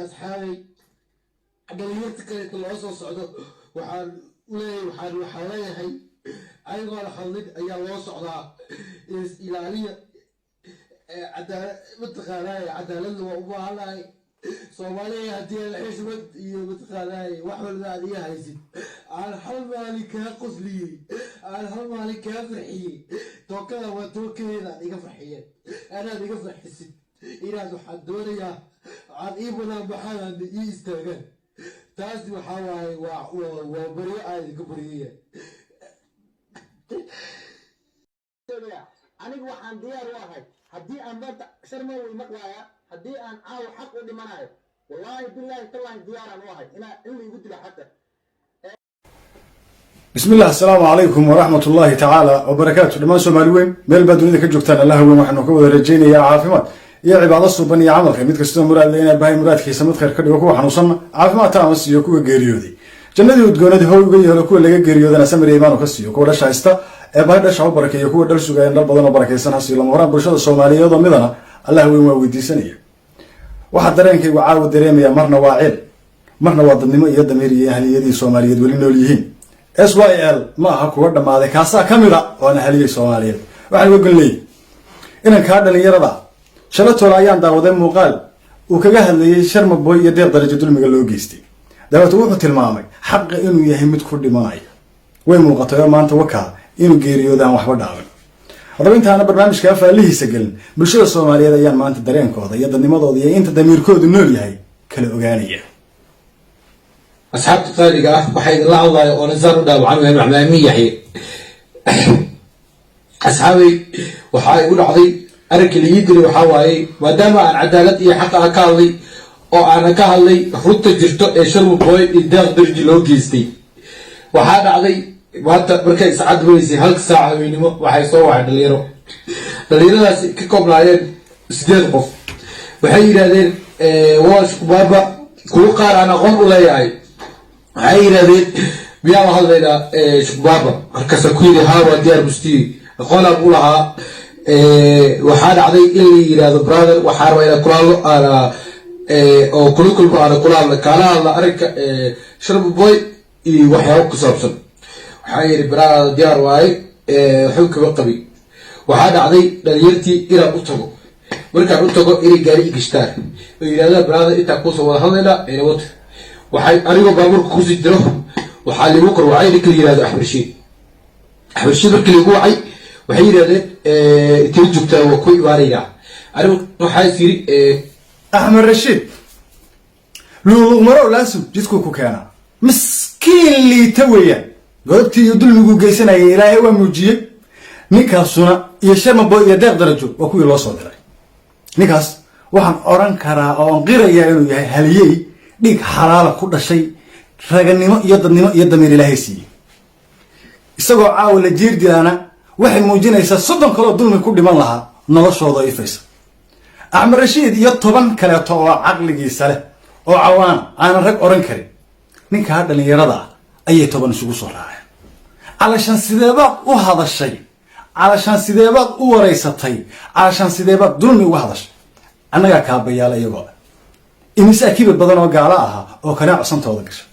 Asxaabay, dhalinyarta kaleeto loo soo socdo, waxaan uleeyahay, waxaan leeyahay, ayagoona hadlin ayaa loo socdaa. Is ilaaliya. Cadaala mataqaanaa, cadaaladna waa u baahanahay. Soomaaliya, haddii aan xishmad iyo mataqaanaa wax walba aad iga haysid, aan hal maalin kaa qosliyey, aan hal maalin kaa farxiyey, tookada waa tookadeeda aad iga farxiyeen, anaad iga farxisid, inaad waxaan doonayaa aad ii banaan baxaan, aad ii istaagaan. Taasi waxaa waaye waa baryo aan idinka baryaya. Anigu waxaan diyaar u ahay, haddii aan maanta Sharma way maqlaaya, haddii aan caawa xaq u dhimanayo, wallaahi, bilaahi, tallaahi, diyaaraan u ahay inaa in laigu dilo xaqa. Bismi illah. Asalaamu calaykum waraxmat ullaahi tacaala wabarakaatu. Dhammaan Soomaali weyn, meel baa dunida ka joogtaan, Allaha weyn waxaanu ka wada rajaynayaa caafimaad iyo cibaado suuban iyo camalka. Mid kastoo muraad le inaa bahay muraadkiisa mid khayr ka dhigo, kuwa xanuunsanna caafimaad taama siiyo, kuwa geeriyooday jannadii udgoonadii hooy uga yeelo, kuwa laga geeriyoodana samir iyo iimaanu ka siiyo, kuwa dhasha haysta ee bahay dhasha u barakeeyo, kuwa dhal sugayan dhal badan oo barakaysan ha siiyo. Lama horaan bulshada Soomaaliyeed oo midana Allah weyn waa weydiisanaya. Waxaa dareenkaygu caawa dareemaya, marna waa cil, marna waa dadnimo iyo damiir iyo ahliyadii Soomaaliyeed weli nool yihiin. SYL ma aha kuwa dhammaaday, kaasaa ka mid a oona haliyey Soomaaliyeed. Waxaan uga gon leeyay inankaa dhalinyarada shalatoola ayaan daawaday muuqaal uu kaga hadlayay Sharma Boy iyo Deeq Darajo dulmiga loo geystay. Dabeeto wuxuu tilmaamay xaqa inuu yahay mid ku dhimanaya. Way muuqatay oo maanta wakaa inuu geeriyooda aan waxba dhaawin. Haddaba intaana barnaamijkaa faallihiisa gelin, bulshada Soomaaliyeed ayaan maanta dareenkooda iyo dadnimadooda iyo inta damiirkoodu nool yahay kala ogaanaya. Asxaabta qaaliga ah, waxaa idinla hadlaya oo nisaan u dhaawacan yahay Maxmed Amiin Yaxye. Asxaabay, waxaa igu dhacday arrinkii la ii dilay. Waxaa waaye, maadaama aan cadaalad iyo xaqa ah ka hadlay oo aanan ka hadlay runta jirto ee Sharma Boy iyo Deeq Darji loo geystay, waxaa dhacday maanta markay saacad maraysay 1-ka saaca haweenimo, waxay soo wacay dhalinyaro. Dhalinyaradaasi ka koobnaayeen 8 qof. Waxay yidhahdeen waa Shukubaaba, kuwo qaar aan aqoon u leeyahay. Waxay yidhahdeen, miyaa la hadlaynaa Shukubaaba? Markaasa ku yidhi, haa, waa diyaar, mustiyi aqoonaan u lahaa. Waxaa dhacday in la yidhahdo, brother, waxaa rabaa inaan kula hadlo, aana oo kula kulmo, aana kula hadla, kaala hadla arrinka Sharma Boy iyo waxyaabo ku saabsan. Waxaa yidhi, brother, diyaar waaye, waxba kama qabin. Waxaa dhacday dhalinyartii inaan u tago. Markaan u tago, inay gaari i gashtaan oo yidhahdaan, brother, intaan kuusoo wada hadlaynaa inawata. Waxay anigoo baabuurka kusii jiro, waxaa liigu kor wacay ninka la yihahdo Axmed Rashiid. Axmed Rashiid markii liigu wacay, waxay yidhahdeen, intay joogtaa? Waa ku imaanaynaa. Anigu waxaa is yidhi Axmed Rashiid luuluqmarow laasug jidkuu ku keenaa. Miskiin liita weeyaan. Godobtii iyo dulmiguu geysanayay Ilaahay waa muujiyey. Ninkaasuna iyo Sharmaboy iyo Deeq Darajo waa kuwii loo soo diray. Ninkaas waxaan odhan karaa oo qirayaa inuu yahay haliyey dhiig xalaala ku dhashay, raganimo iyo dadnimo iyo damiir Ilaahay siiyey. Isagoo caawa la jiir dilaana waxay muujinaysaa 30 kaloo dulmi ku dhiman lahaa noloshooda ifaysa. Axmed Rashiid iyo 10 kaleeto oo caqligiisa leh oo cawaana aanan rag odhan karin, ninkaa dhallinyarada ah ayay 10 isugu soo raaceen. Calashaan sideebaad u hadashay? Calashaan sideebaad u wareysatay? Calashaan sideebaad dulmi uga hadashay? Annagaa kaabayaala iyagoo ah imise akiba badan oo gaalo ahaa oo kanaa cosantooda gasha.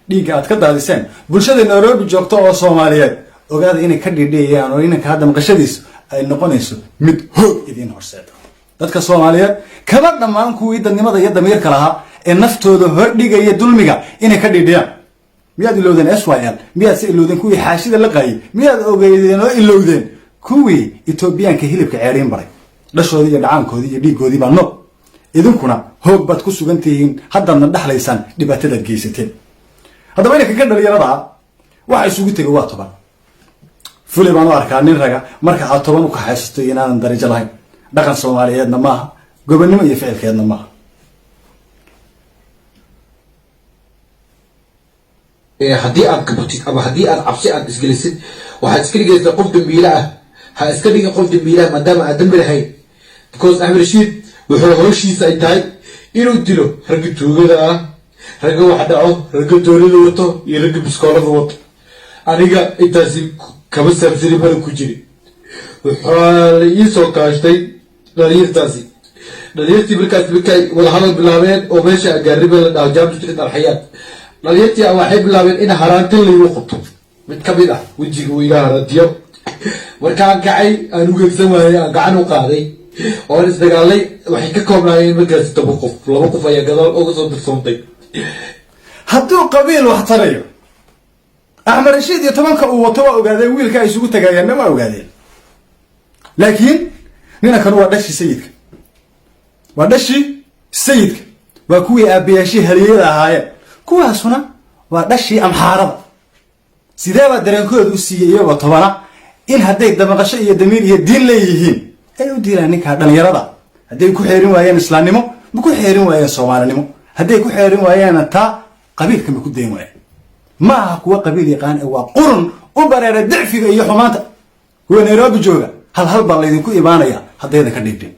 Dhiigga aad ka daadiseen bulshada Nairobi joogto oo Soomaaliyeed, ogaada inay ka dhiidhiyayaan oo inanka hadda maqashadiisu ay noqonayso mid hoog idiin horseeda. Dadka Soomaaliyeed kama dhammaan kuwii dadnimada iyo damiirka lahaa ee naftooda hordhigaya dulmiga inay ka dhiidhiyaan. Miyaad ilowdeen SYL? Miyaad se ilowdeen kuwii xaashida la qaayay? Miyaad ogeydeen oo ilowdeen kuwii Etoobiyaanka hilibka ceeriin baray? Dhashoodii iyo dhacaankoodii iyo dhiiggoodii baa nool, idinkuna hoog baad ku sugan tihiin. Haddaadna dhexlaysaan dhibaatadaad geysateen. Haddaba inanka ka dhalinyarada ah waxa isugu tegay waa 10. Fuli baan u arkaa nin raga marka aad 10 u kaxaysato iyo inaadan darajo lahayn. Dhaqan Soomaaliyeedna maaha, gobonnimo iyo ficilkeedna maaha. Haddii aad gabatid ama haddii aad cabsi aad isgelisid, waxaad iska dhigaysaa qof dambiile ah. Ha iska dhigin qof dambiile ah maadaama aad dambi lahayn, because Axmed Rashiid wuxuu howshiisa ay tahay inuu dilo ragga tuugada ah, ragga wax dhaco, ragga doonida wato iyo ragga biskoolada wato. Aniga intaasi kama saabsani, mana ku jirin. Waxaa la iisoo kaashtay dhalinyartaasi. Dhalinyartii markaas markay wadahadal bilaabeen oo meesha gaariba la dhaho Jam Street Alxayaat, dhalinyartii waxay bilaabeen in haraantin laygu qabto. Mid ka mid ah wejiga uu iga haraantiyo. Markaan kacay, aan ugeegsan waayey, aan gacan u qaaday oon isdagaalay. Waxay ka koobnaayeen markaasi 10 qof, laba qof ayaa gadaal uga soo dirsoontay. Hadduu qabiil wax tarayo, Axmed Rashiid iyo 10-ka uu wato waa ogaadeen, wiilka ay isugu tagayaanna waa ogaadeen. Laakiin ninankan waa dhashii sayidka, waa dhashii sayidka, waa kuwii aabbayaashii haliyada ahaayeen. Kuwaasuna waa dhashii Amxaarada. Sidee baa dareenkooda u siiyey iyagoo 10-a in hadday damaqasho iyo damiir iyo diin leeyihiin ay u diilaan ninkaa dhalinyarada? Hadday ku xeerin waayeen islaamnimo, ma ku xeerin waayeen Soomaalinimo? Hadday ku xeerin waayeen taa, qabiilka ma ku dayn waayeen? Ma aha kuwa qabiil yaqaan ee waa qurun u bareera dicfiga iyo xumaanta. Kuwa Nairobi jooga, hal hal baa laydinku imaanaya haddaydan ka dhiibin.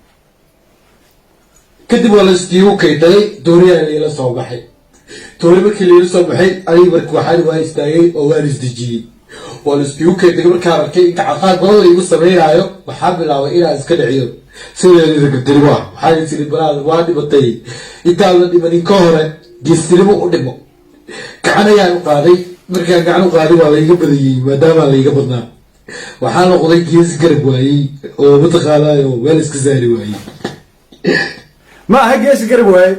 Kadib waa laiskiigu kaydaday, dooriyaa liila soo baxay. Toori markii liila soo baxay, aniga marka waxaan waa istaagay oo waan isdejiyey. Waa laiskiigu kaydaday. Markaan arkay in gacanqaad badan la igu sameynaayo, waxaa bilaabay inaan iska dhiciyo sideedida gabdirimo ah. Waxaan isiri, balaad waa dhimatay, intaan la dhimanin ka hore geestinimo u dhimo. Gacan ayaan u qaaday. Markaan gacan u qaaday, waa laiga badayey. Maadaama laiga badnaa, waxaa noqday geesi garab waayey oo mataqaanaayo meel iska saari waayey. Ma aha geesi garab waaye.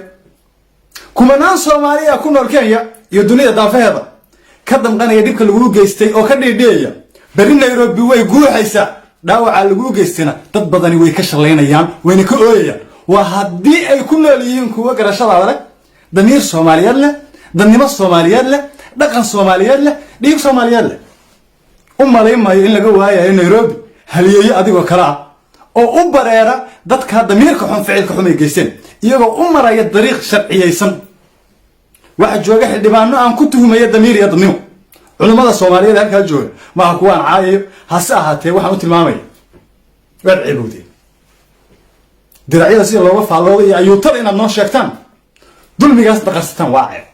Kumanaan Soomaaliya ku nool Kenya iyo dunida daafaheeda ka damqanaya dhibka laguu geystay oo ka dhiidhiyaya, berri Nairobi way guuxaysaa. Dhaawacaa laguu geystayna dad badani way ka shallaynayaan, wayna ka ooyayaan. Waa haddii ay ku nool yihiin kuwo garashadaada leh, damiir Soomaaliyeed leh, dadnimo Soomaaliyeed leh, dhaqan Soomaaliyeed leh, dhiig Soomaaliyeed leh. U malayn maayo in laga waayayo Nairobi haliyeeyo adigoo kale ah oo u bareera dadka damiirka xun ficilka xun ay geysteen, iyagoo u maraya dariiq sharciyeysan. Waxaa jooga xildhibaano aan ku tuhumaya damiir iyo dadnimo. Culimmada Soomaaliyeed halkaa jooga maaha kuwaan caayayo, hase ahaatee waxaan u tilmaamaya waad ceebowdeen. Diracyada sida looga faallooda iyo ayuutada inaad noo sheegtaan, dulmigaas daqarsataan, waa ceeb.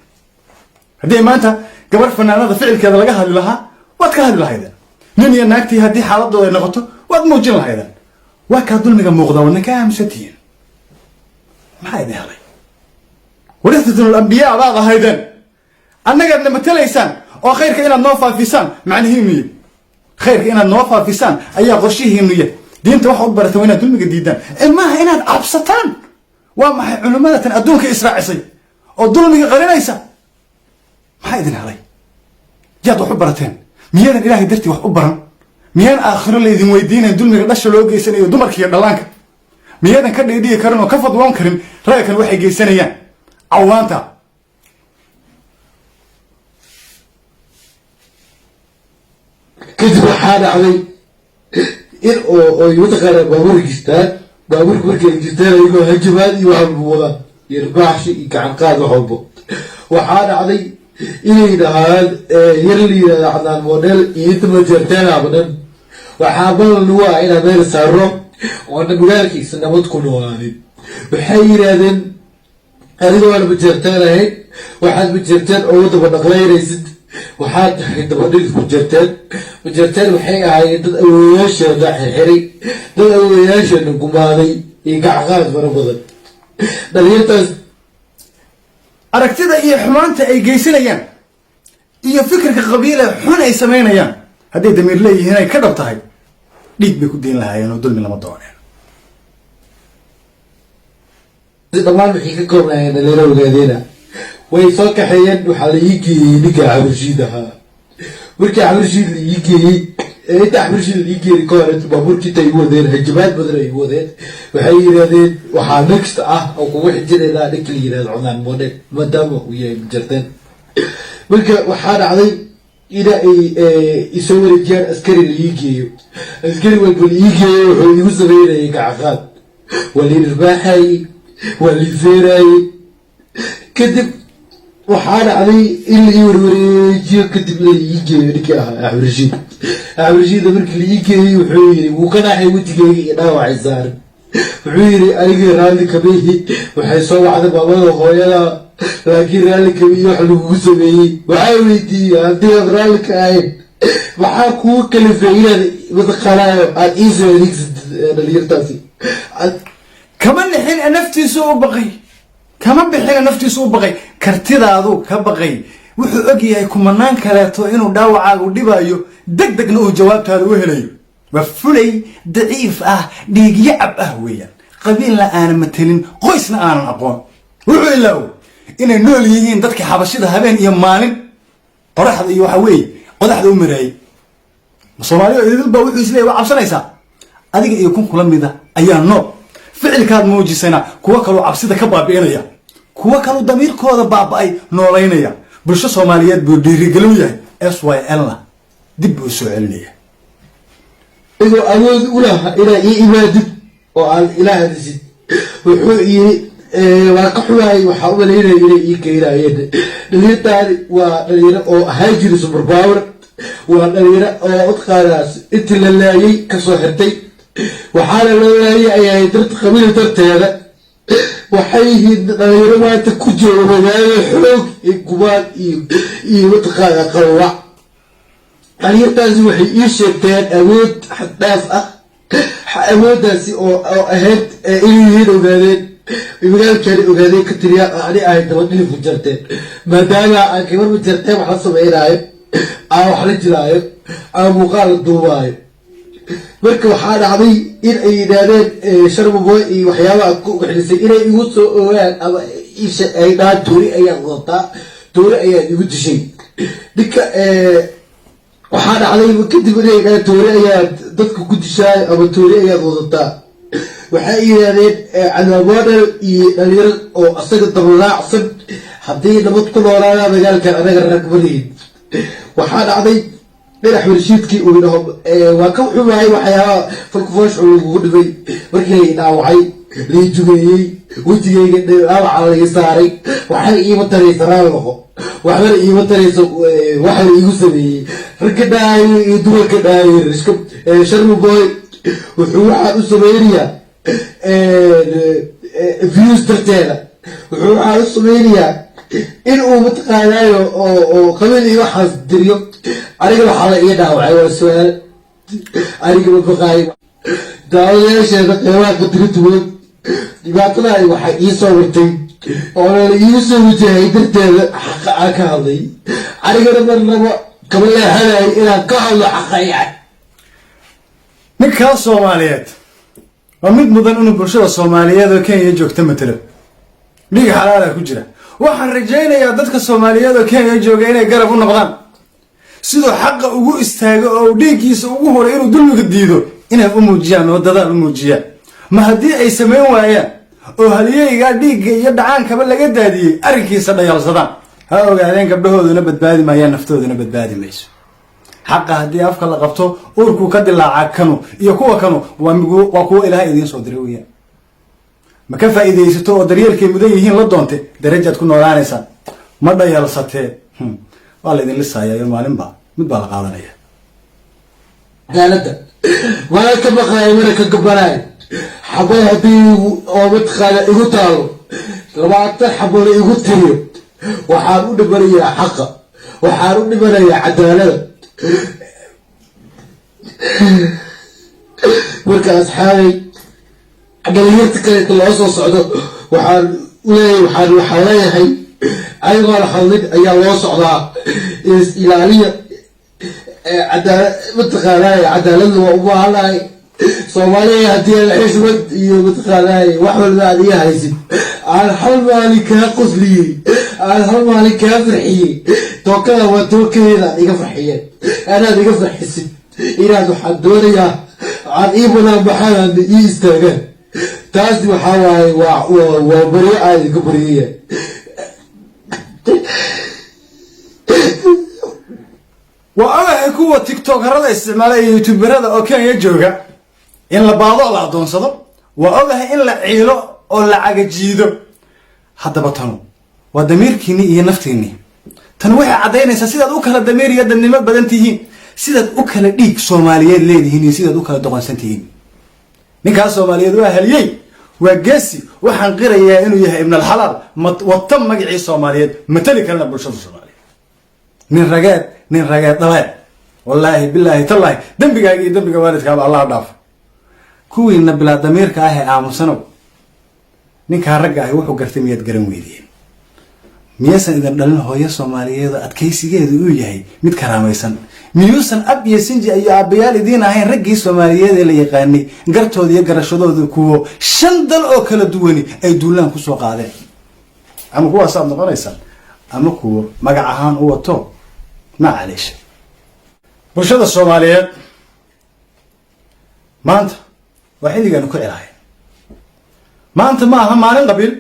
Haddii maanta gabar fanaanada ficilkeeda laga hadli lahaa, waad ka hadli lahaydeen. Nin iyo naagtii haddii xaaladooda ay noqoto, waad muujin lahaydeen. Waa kaa dulmiga muuqda, wadna ka aamusantihiin. Maxaa idin helay? Warihatul ambiyaa baad ahaydeen, annagaadna matalaysaan oo khayrka inaad noo faafisaan macnihiinu yahy, khayrka inaad noo faafisaan ayaa qorshihiinu yahay. Diinta waxa u barata waa inaad dulmiga diidaan ee maaha inaad cabsataan. Waa maxay culimmada tan adduunka israacisay oo dulmiga qarinaysa? Maxaa idin helay? Yaad wax u barateen? Miyaadan Ilaahay dartii wax u baran? Miyaan aakhiro laydin weydiinayn dulmiga dhasha loo geysanayo dumarka iyo dhallaanka? Miyaadan ka dhiidhiyi karin oo ka fadwoon karin ragga kan waxay geysanayaan cawaanta? Kadib waxaa dhacday in oo oy mataqaanaa baabuur gistaan. Baabuurka markay gistaan, ayagoo hajabaad iyo wax walba wadaan iyo ribaaxshi iyo gacan qaad wax walbo, waxaa dhacday inay dhahaan yar la yidhahda Cadnaan Model iyo inta majeerteen abadan, waxaa balan lagu ah inaan meel saaro oona magaalkiisa nabad ku noolaanin. Waxay yidhaahdeen, adiga waana majeerteen ahayn, waxaad majeerteen ugu daba dhaqlaynaysid, waxaad tahay dabadhig majeerteen. Majeerteen waxay ahaayeen dad awoowayaasheena xirxiray, dad awoowayaasheena gumaaday iyo gacqaad fara badan dhalinyartaas. Aragtida iyo xumaanta ay geysanayaan iyo fikirka qabiile xun ay samaynayaan, hadday damiir leeyihiin ay ka dhab tahay, dhiig bay ku dayn lahaayeen oo dulmi lama dooneen. Dhammaan waxay ka koobnaayeen dhalinyaro ogaadeena. Way soo kaxeeyeen. Waxaa la ii geeyey ninka Axmed ahaa. Markii Axmed la ii geeyey, inta Axmed la ii geeyey ka hore, baabuurkiita ay igu wadeen, hajabaad badan ay igu wadeen. Waxay yidhahdeen, waxaa next ah oo kugu xijinaynaa ninka la yidhahdo Cunaan Model, maadaama uu yahay majarteen. Marka waxaa dhacday ina ay isoo wareejiyaan, askari la ii geeyo. Askari walba la ii geeyo wuxuu igu sameynayay gacaqaad, waa la irbaaxayey, waa la ifeerayey. Kadib waxaa dhacday in la ii warwareejiyo, kadib la ii geeyo ninkii ahaa Axmed Rashiid. Axmed Rashiidda markii la ii geeyey, wuxuu yiri, wuu ka naaxay wejigeyga iyo dhaawacay saaran. Wuxuu yiri, anigii raalli kamihi, waxay soo wacday maamada hooyada, laakiin raalli kamihi wax lagugu sameeyey. Waxaa weydiiyey, haddii aad raalli ka ahayn, maxaa kugu kalifay inaad mataqaanaayo aada iisoo adeegsatid dhalinyartaasi? Kama nixin, naftiisu u baqay. Kama bixina, naftiisu u baqay. Kartidaadu ka baqay. Wuxuu og yahay kumanaan kaleeto inuu dhaawacaagu dhibayo, deg degna uu jawaabtaada u helayo. Waa fulay daciif ah, dhiigyacab ah weeyaan, qabiilna aanan matelin, qoysna aanan aqoon. Wuxuu ilaawo inay nool yihiin dadka Xabashida habeen iyo maalin qoraxda iyo waxa weeye qodaxda u maraayay Soomaaliya idilba. Wuxuu isleeyahy waa cabsanaysaa, adiga iyo kun kula mida ayaa nool. Ficilkaad muujisana kuwo kaloo cabsida ka baabi'inaya, kuwo kaloo damiirkooda baaba'ay noolaynaya. Bulsho Soomaaliyeed buu dhiirigelin u yahay, SYL na dib buu soo celinaya. Adigoo awood u laha inaad ii imaadid oo aad ila hadisid, wuxuu yiri waa ka xumahay. Waxaa u malaynaya inay ii keenayeen dhalinyartaani. Waa dhalinyaro oo ahaan jiri super power, waa dhalinyaro oo udqaadaas intii la laayay kasoo xirtay. Waxaana loo laayay ayay dart qabiil darteeda. Waxay yihiin dhalinyaro maanta ku jooga magaalada xoog iyo gumaan iyo mataqaana qalwac. Dhalinyartaasi waxay ii sheegteen awood xaddhaaf ah, awooddaasi oo ahayd inay yihiin Ogaadeen, magaalkani Ogaadeen ka tiriya. Ani ahay dabadhilif Majarteen, maadaama aan gabar Majarteen wax la sameynaayo, aan wax la jiraayo, aan muuqaal la duubaayo. Marka waxaa dhacday in ay yidhaahdeen Sharmaboy iyo waxyaabaha ku ugaxlisay inay igu soo ogaan ama ay dhahaan toori ayaad wadataa, toori ayaad igu dishay ninka. Waxaa dhacday kadib inay dhahaan toori ayaad dadka ku dishaay ama toori ayaad wadataa. Waxay yidhahdeen cadaabodhal iyo dhalinyaro oo asaga dabalaacsan haddii nabad ku noolaada magaalkan, anaga rag malihin. Waxaa dhacday dhinax warshiidkii uu yidhaho waa ka xumahay waxyaabaha falkufoosh lagugu dhibay. Markii lay dhaawacay, lay jugeeyey, wejigayga dhaawaca laga saaray, waxna iima taraysa raal noqo, waxbana iima tarayso waxa la iigu sameeyey. Ragga dhaayo iyo dumarka dhaayo, Sharma Boy wuxuu waxaan u sameynayaa views darteeda. Wuxuu waxaan u sameynayaa in uu mataqaanaayo oo qabiil iyo waxaas diriyo. Aniga waxaa la ii dhaawacay waa su-aal. Aniga ma baqaayo. Daawadayaasheeda qeybaha qadirintuwood, dhibaatada waxay ii soo wartay oo la iigu soo wajahay darteeda xaqa aan ka hadlay. Anigana marnaba kama leexanayo inaan ka hadlo xaqa iyo Ninkaas Soomaaliyeed waa mid mudan inuu bulshada Soomaaliyeed oo Kenya joogta matalo. Dhiig xalaala ku jira. Waxaan rajaynayaa dadka Soomaaliyeed oo Kenya jooga inay garab u noqdaan, siduu xaqa ugu istaago oo uu dhiiggiisa ugu huray inuu dulmiga diido, inay u muujiyaan oo dadaal u muujiyaan. Ma haddii ay samayn waayaan oo halyeygaa dhiigga iyo dhacaankaba laga daadiyey arrinkiisa dhayalsadaan, ha ogaadeen gabdhahooduna badbaadi maayaan, naftooduna badbaadi mayso. Xaqa haddii afka la qabto, uurkuu ka dilaacaa. Kanu iyo kuwa kanu waa kuwo Ilaahay idiin soo diray weeyaan. Ma ka faa'iidaysato oo daryeelkay mudan yihiin la doonte, darajaad ku noolaanaysaan. Ma dhayalsatee, waa la idin lisaaya, maalinba mid baa la qaadanaya. Cadaaladda mana ka baqaayo, mana ka gabanaayo. Xabad haddii oo mataqaana igu taalo, 20 xabona igu tiriyo, waxaan u dhimanayaa xaqa, waxaan u dhimanayaa cadaalada. Marka asxaabay, dhalinyarta kaleeta loo soo socdo, waxaan uleeyahay, waxaan leeyahay ayagoon hadlin ayaa loo socdaa. Is ilaaliya. Cadaala mataqaanay, cadaaladda waa u baahanahay Soomaaliya. Haddii aan xishmad iyo mataqaanay wax walba aad iga haysid, aan hal maalin kaa qosliyey, aan hal maalin kaa farxiyey, tookada waa tookadeeda, aad iga farxiyeen, anaad iga farxisid, inaad waxaan doonayaa aad ii banaan baxaan, ii istaagaan. Taasi waxaa waaye waa baryo aan idinka baryaya. Waa ogahay kuwa TikTokerada isticmaala iyo YouTuberada oo Kenya jooga in la baado oo la addoonsado. Waa ogahay in la ciilo oo la cagajiido. Haddaba tanu waa damiirkiinni iyo naftiinni. Tani waxay caddaynaysaa sidaad u kala damiir iyo dadnimo badan tihiin, sidaad u kala dhiig Soomaaliyeed leedihiin iyo sidaad u kala doqonsan tihiin. Ninkaas Soomaaliyeed waa haliyey, waa geesi. Waxaan qirayaa inuu yahay ibn alxalaal, wata magacii Soomaaliyeed, matali karana bulshada Soomaaliyeed. Nin rageed, nin rageed dhaleed. Wallaahi, bilaahi, tallaahi, dembigaaga iyo dembiga waalidkaaba Allah dhaaf. Kuwiina bilaa damiirka ah ee aamusanow. Ninkaa ragga ahi wuxuu gartay miyaad garan weydeen? Miyaysan idin dhalin hooyo Soomaaliyeed oo adkaysigeedu uu yahay mid karaamaysan? Miyuusan ab iyo sinji iyo aabbayaal idiin ahayn raggii Soomaaliyeed ee la yaqaanay gartooda iyo garashadooda, kuwo shan dal oo kala duwani ay duulaan kusoo qaadeen? Ama kuwaasaad noqonaysaan ama kuwo magac ahaan u wato. Macaleesha, bulshada Soomaaliyeed, maanta waa xilligaanu ku celahay. Maanta ma aha maalin qabiil.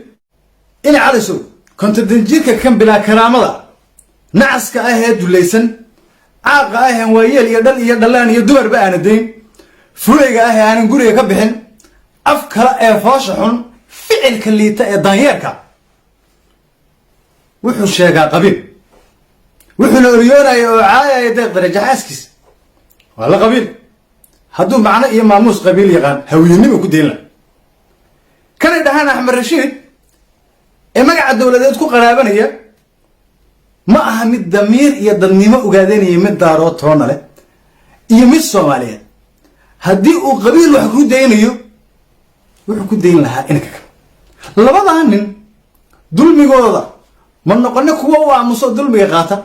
Ina Calisow, 50 jirka kan bilaa karaamada nacaska ah ee dulaysan, caaqa ah een waayeel iyo dhal iyo dhallaan iyo dumarba aana dayn, fulayga ah ee aanan guriga ka bixin, af kale ee foosha xun, ficilka liita ee daanyeerka, wuxuu sheegaa qabiil, wuxuuna oryoonaya oo caayaya Deeq Darajo xaaskiis. Waa la qabiil. Hadduu macno iyo maamuus qabiil yaqaan, Hawiyenimo ku dayn laha. Kanay dhahaan Axmed Rashiid ee magaca dowladeed ku qaraabanaya ma aha mid damiir iyo dadnimo ogaadanaya, mid Daarood toona leh iyo mid Soomaaliyeed. Haddii uu qabiil wax ku daynayo, wuxuu ku dayn lahaa inanka kale. Labadaa nin dulmigooda ma noqone kuwa u aamuso dulmiga qaata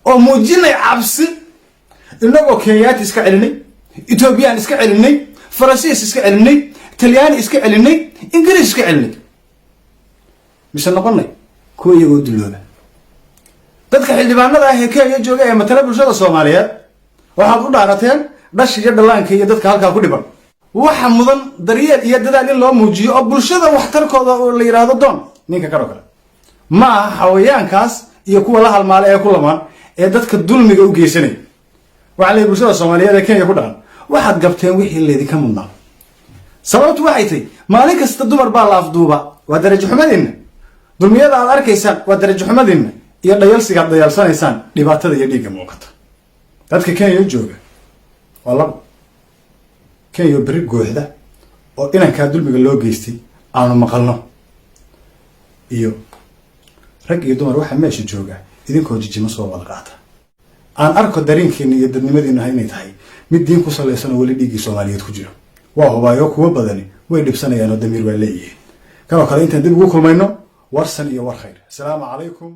oo muujinay cabsi, inagoo Kenyaati iska celinay, Etoobiyaan iska celinay, Faransiis iska celinay, Talyaani iska celinay, Ingiriis iska celinay, mise noqonay kuwa iyagoo dulooba? Dadka xildhibaanada ah ee Kenya jooga ee matala bulshada Soomaaliyeed, waxaad u dhaarateen dhasha iyo dhallaanka iyo dadka halkaa ku dhiban. Waxa mudan daryeel iyo dadaal in loo muujiyo oo bulshada waxtarkooda oo la yidhaahdo doon. Ninka kanoo kale ma aha xawayaankaas iyo kuwa la halmaala ee ku lamaan ee dadka dulmiga u geysanaya. Waxaa leeyahy bulshada Soomaaliyeed ee Kenya ku dhaqan, waxaad gabteen wixii laydinka mudnaa. Sababtu waxay tahay, maalin kasta dumar baa la afduuba. Waa darajo xumadeenna. Dulmiyada aad arkaysaan waa darajo xumadeenna iyo dhayalsiga aad dhayalsanaysaan dhibaatada iyo dhiigga muuqata. Dadka Kenya jooga waa laba: Kenya berri gooxda oo inankaa dulmiga loo geystay aanu maqalno, iyo rag iyo dumar waxaa meesha jooga idinkoo jijimo soo wada qaata. Aan arko dareenkeena iyo dadnimadiinu inay tahay mid diin ku salaysan oo weli dhiiggii Soomaaliyeed ku jiro. Waa hubaayo kuwo badani way dhibsanayaan oo damiir waa leeyihiin. Kanoo kale intaan dib ugu kulmayno, warsan iyo war khayr. Asalaamu calaykum.